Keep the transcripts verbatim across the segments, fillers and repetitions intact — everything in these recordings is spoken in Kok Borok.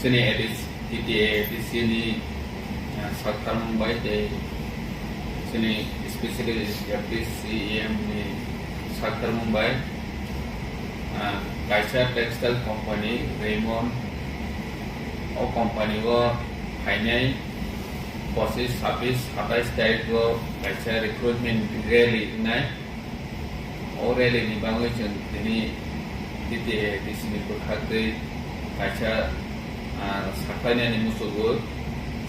Chini A D C, T T A A D C ni, ah, sakthar mung bai tei chini specially F D C E M ni sakthar mung bai, ah, kaisa textile company Raymond, o company o phainai pochis, sabis, satais tarikh o kaisa recruitment rally wngnai. O rally ni bagwi chwng tini T T A A D C ni bwkhak twi kaisa, ah, sakhlainani muchungo.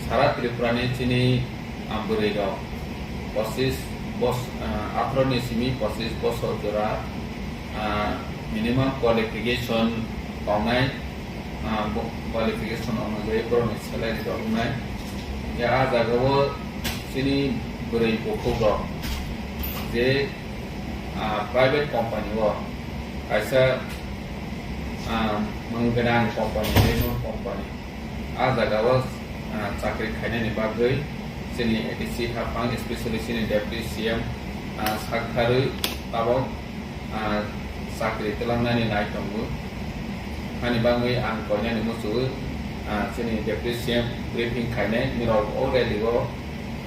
Sara Tripura ni chini, ah, bwrwi rok pochis bos-, ah, atharo ni simi pochis bosor jora, ah, minimum qualification tongnai, ah, bo-, qualification onujai borokni salary rok wngnai. Ya, ah jaga o chini bwrwi bukhuk rok je, ah, private company o kaisa, ah, mung gwnang company, Raymond company, ah jaga o, ah, chakri khainani bagwi chini A D C haphang, especially chini Deputy C M, ah, saktharwi tabok, ah, chakri twlangnani nai tongo. Hani bagwi ang koinani muchungo, ah, chini Deputy C M briefing khainai, nirok o rally o,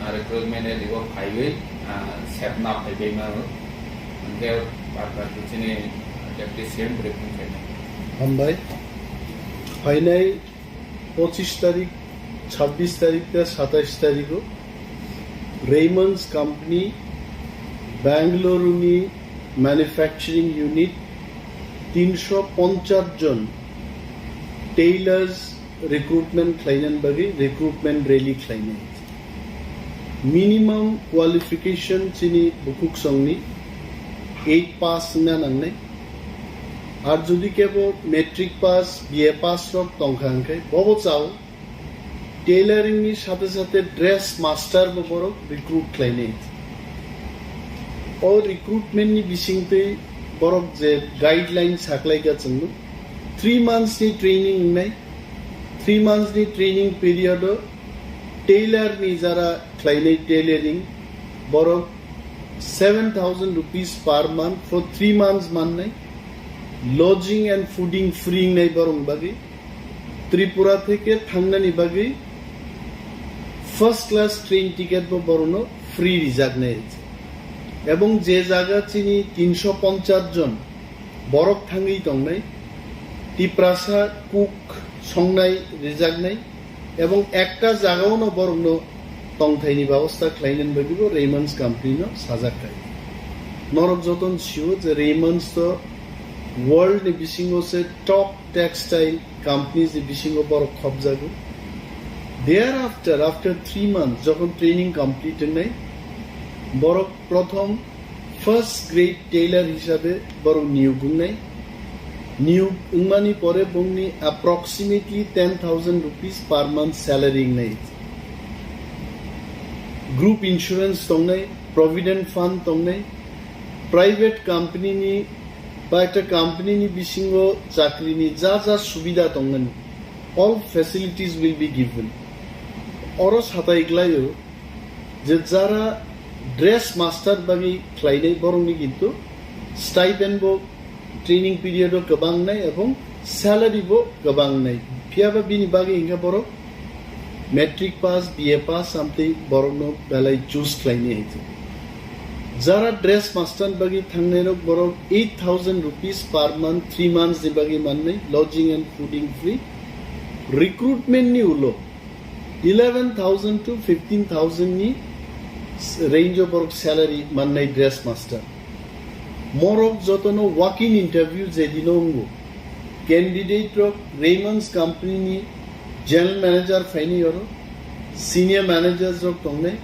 ah, recruitment rally o phaiwi, ah, sepna phaibai mano. Hwnkhe bad baki chini Deputy C M briefing khainai. Hambai. Phainai pochis tarik, chabbish tarik tei satais tarikh o Raymond's Company Bangalore ni manufacturing unit tinsho ponchas jon tailors recruitment khlainani bagwi recruitment rally khlainai. Minimum qualification chini bukhuk songni eight pass wngna nangnai. Ar jodi kebo matric pass, B A pass rok tongkha hwnkhe bobo chao tailoring ni sathe sathe dress master bo borok recruit khlainai. O recruitment ni bisingtwi borok je guideline saklaika chwngno, three months ni training wngnai. Three months ni training period o tailor ni jara khlainai tailoring borok seven thousand rupees per month for three months mannai, lodging and fooding free wngnai borok bagwi. Tripura theke thangnani bagwi first class train ticket bo borokno free rijaknai. Ebong je jaga chini tinsho ponchas jon borok thangwi tongnai, Tiprasa cook songnai rijaknai, ebong ekta jagao no borokno tongthaini babosta khlainani bagwi bo Raymond's company no sajak khai. Norok joto sio je Raymond's to world ni bisingo se top textile companies ni bisingo borok khopjago. Thereafter, after three months, jokhon training complete wngnai, borok prothom first grade tailor hisabe borok niyok wngnai. Niyok wngmani pore bongni approximately ten thousand rupees per month salary wngnai. Group insurance tongnai, provident fund tongnai, private company ni ba ekta company ni bisingo chakri ni ja ja subida tongmani, all facilities will be given. Oro satai glaio je jara dress master bagwi khlainai borokni kintu stipend bo training period o kwbang nai ebong salary bo kwbang nai. Phiyaba bini bagwi hinkhe borok matric pass, B A pass amtwi borokno belai choose khlainai hai. Jara dress master bagwi thangnai rok borok eight thousand rupees per month, three months ni bagwi mannai, lodging and fooding free. Recruitment ni ulo eleven thousand to fifteen thousand ni range o borok salary mannai dress master. Morok jotono walk-in interview je dino wngo. Candidate rok Raymond's company ni general manager phaini oro, senior managers rok tongnai,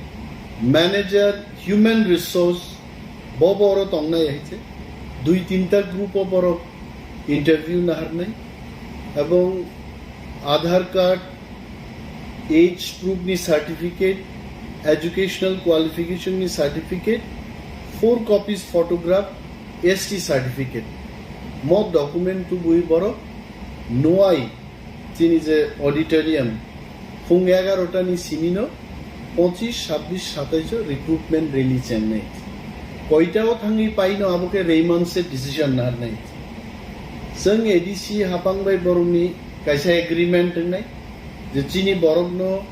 manager human resource bo bo oro tongnai hai se. Dui tinta group o borok interview naharnai. Ebong Aadhaar card, age proof ni certificate, educational qualification ni certificate, four copies photograph, S T certificate. Mo document tubui borok nuai chini je auditorium phung egarota ni simi no pochis, sabbish, satais o recruitment rally chengnai. Koita o thangwi paino abo khe Raymond se decision narnai. Chwng A D C haphang bai borokni Kaisa agreement wngnai je chini borokno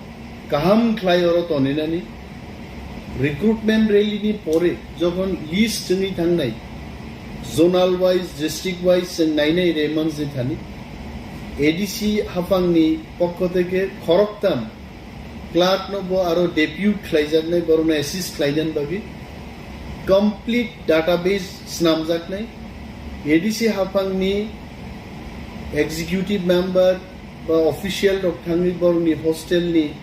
kaham khlai oro toninani. Recruitment rally ni pore jokhon list chwngwi thangnai, zonal wise, district wise chwng nainai Raymond ni thani, A D C haphangni pokho theke khoroktham clerk no bo aro depute khlaijaknai, borokno assist khlainani bagwi complete database snamjaknai. A D C haphangni executive member ba official rok thangwi borokni hostel ni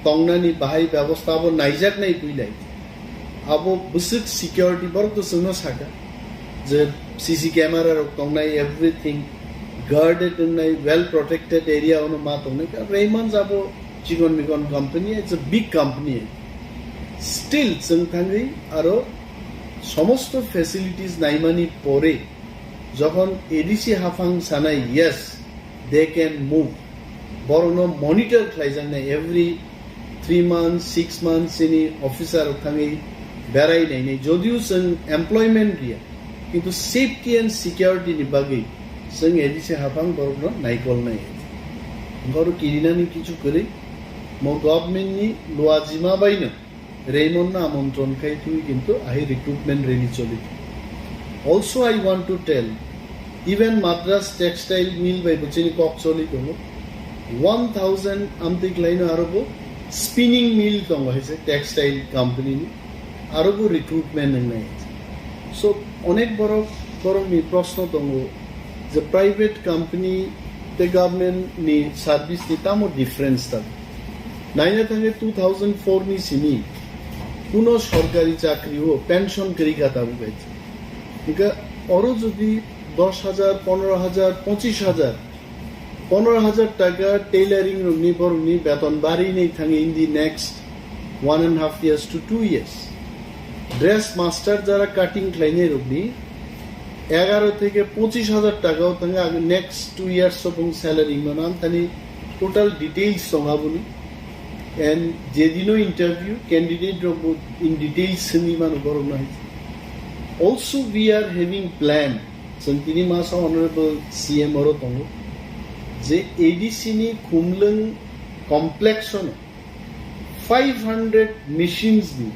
tongnani bahai bebosta abo naijaknai twilai. Abo bwswk security borok to chwngno saka je C C camera rok tongnai, everything guarded wngnai, well protected area ono ma tongnai. Ka Raymond abo chikon mikon company, it's a big company. Still chwng thangwi aro somosto facilities naimani pore jokhon A D C haphang sanai, yes, they can move. Borokno monitor khlaijaknai every three months, six months chini officer rok thangwi berai nainai. Jodio chwng employment riya, kintu safety and security ni bagwi chwng A D C haphang borokno naikolnai. Borok kirinani kichu kwrwi, mo government ni luajima baino Raymond no amontron khai twi kintu ahi recruitment rally choli. Also, I want to tell, even Madras Textile Mill bai bo chini kok choli tongo. One thousand amtwi khlaino aro bo spinning mill tongo hai se textile company ni, aro bo recruitment wngnai. So, onek borok, borok ni proshno tongo je private company tei government ni service ni tamo difference ta. Naina thangwi two thousand four ni simi kuno sorkari chakri o pension kwrwi kha tabuk hai. Hingkhe oro jodi dos hajar, pondro hajar, pochish hajar, pondro hajar taka tailoring rokni borokni beton bari nai thangwi in the next one and half years to two years. Dress master jara cutting khlainai rokni egaro theke pochish hajar taka o thangwi ang next two years o bung salary mano, ang thani total details tong aboni. And jedino interview candidate rok bo in details simi mano borok no hai. Also we are having plan, chwng tini masa honorable C M oro tongo je A D C ni Khumlwng complex ono five hundred machines ni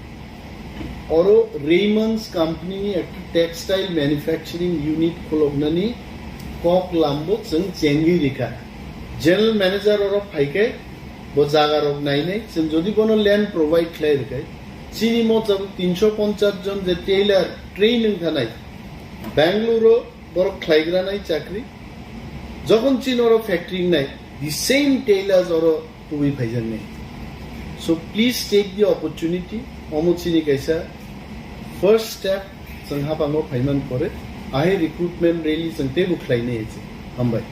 oro Raymond's company ni ekta textile manufacturing unit khuloknani kok lambo chwng chengwi rikha. General manager oro phaikhe bo jaga rok nainai, chwng jodi bono land provide khlai rwkhe, chini mochab tinsho ponchas jon je tailor train wng thanai, Bangalore o borok khlaigra nai chakri, jokhon chini oro factory wngnai, the same tailors oro tubui phaijaknai. So please take the opportunity, omo chini kaisa first step, chwng hapango phaiman pore, ahi recruitment rally chwng teibo khlainai hai se. Hambai.